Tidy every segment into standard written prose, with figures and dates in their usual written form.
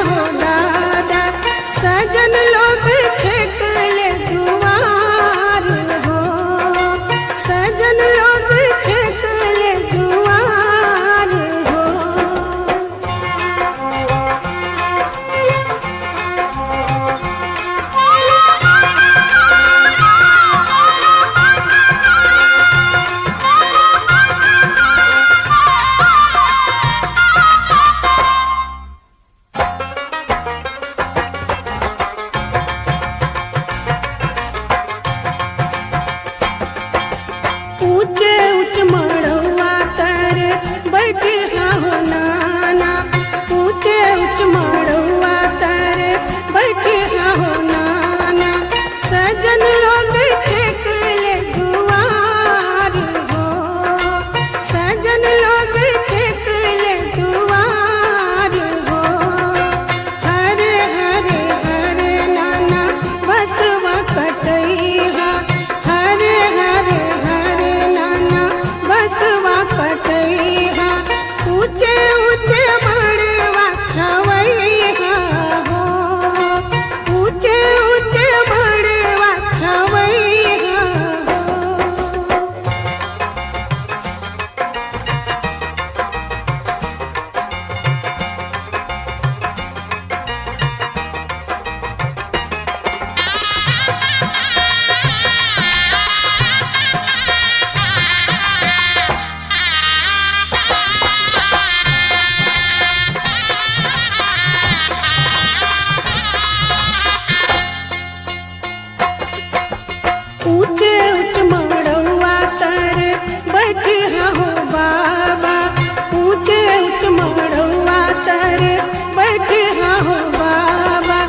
हो दादा, सजन लोग छेकले दुआर हो, सजन लोग छेकले दुआर हो। ऊंचे ऊंच मड़ुआ तर बैठे हो नाना, ऊंचे ऊंच मड़ुआ तर बैठे हो नाना, सजन लोग छेकले दुआर हो, सजन लोग छेकले दुआर हो। हरे हरे हरे नाना बसवा कटैहा, हरे हरे हरे नाना बसवा कटैहा, ऊंचे ऊंचे मड़वा छवैहा हो, ऊंचे ऊंचे मड़वा छवैहा हो। ऊंचे ऊंच मड़ुआ तर बैठे हो बाबा, ऊंचे ऊंच मड़ुआ तर बैठे हो बाबा,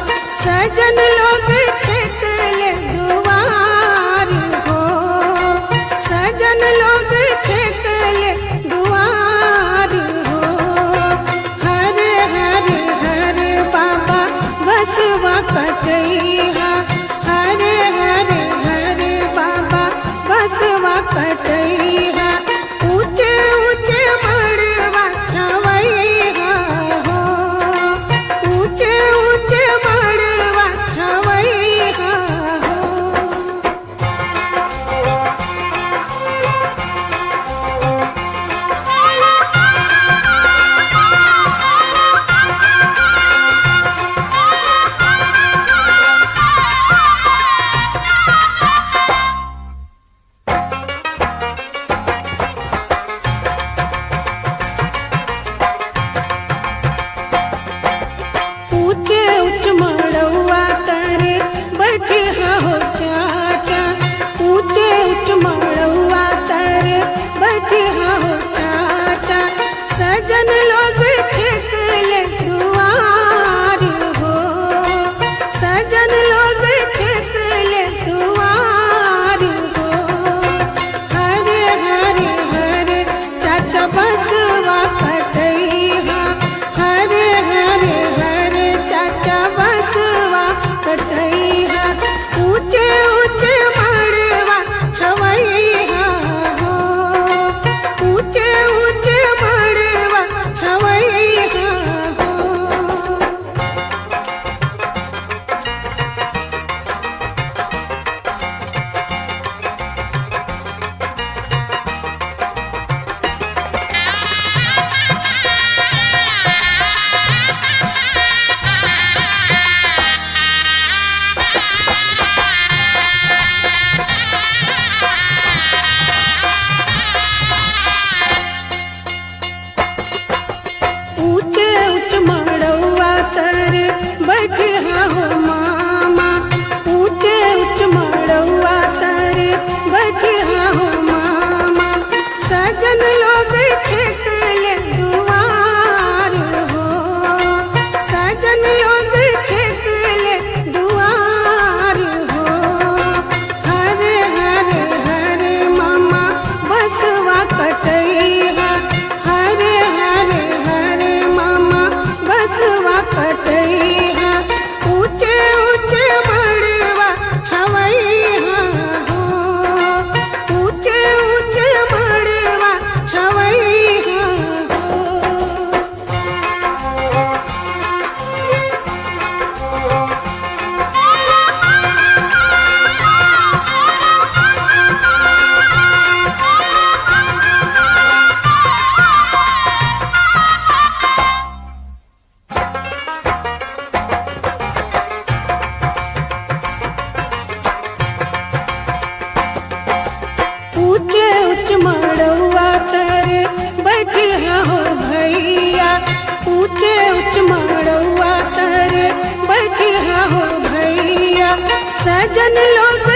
सजन लोग छेकले दुआर हो, सजन लोग छेकले दुआर हो। हरे हरे हरे बाबा बसवा कटैहा, हरे हरे हरे बाबा बसवा कटैहा, ऊंचे ऊंचे मड़वा छवैहा हो, ऊंचे ऊंचे मड़वा छवैहा। सजन लोग